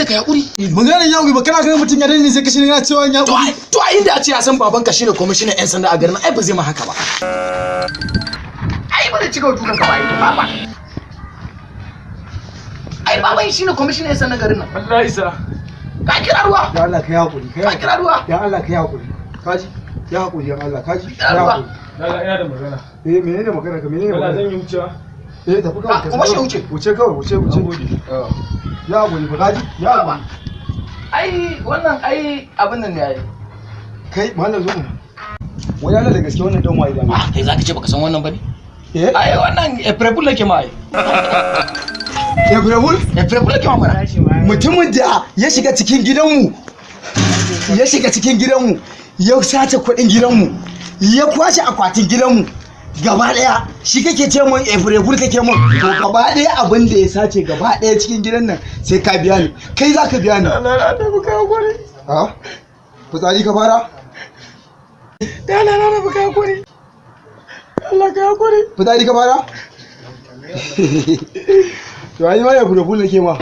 kai hakuri. Maganar yawo ba kana ganin mutum ya danne sai kashi yana cewa ya To ai inda a ce ya san babanka shine kwamishinan yan sanda a garin, ai ba zai ma haka ba. Ai ba zai cika dukan ka ba ai baba. Ai baban shine kwamishinan yan sanda garin nan. Allah isa. Ka kira ruwa. Ya Allah kai hakuri, kai Ka kira ruwa. Ya Allah kai hakuri. Kaji? Ya hakuri ya Allah, kaji? Kira ruwa. Ya hakuri. Allah ina da magana. Eh, menene magana ka? Menene Allah magana? zan yi wucewa. Eh, tafi kawai. Ah, kuma shi wuce. Wuce kawai, wuce, wuce. Nagode. Ya hakuri fa kaji? Ya hakuri. Ai wannan ai abin nan ne ai. Kai malam zo mu. Wai Allah da gaske wannan dan waye da Ah, kai zaka ce baka san wannan bane? Eh? Ai wannan April Fool nake ma ai. April Fool? April Fool nake ma mana. Mutumin da ya shiga cikin gidanmu, ya shiga cikin gidanmu, ya sace kuɗin gidanmu, ya kwashe akwatin gidanmu gaba ɗaya, shi kake ce mun April Fool kake mun? To gaba ɗaya abin da ya sace gaba ɗaya cikin gidan nan sai ka biya ni. Kai za ka biya ni. Allah na tafi kai hakuri. Ha? Fitsari ka fara? Allah na tafi kai hakuri. Allah kai hakuri. Fitsari ka fara? To ai ma April Fool nake ma.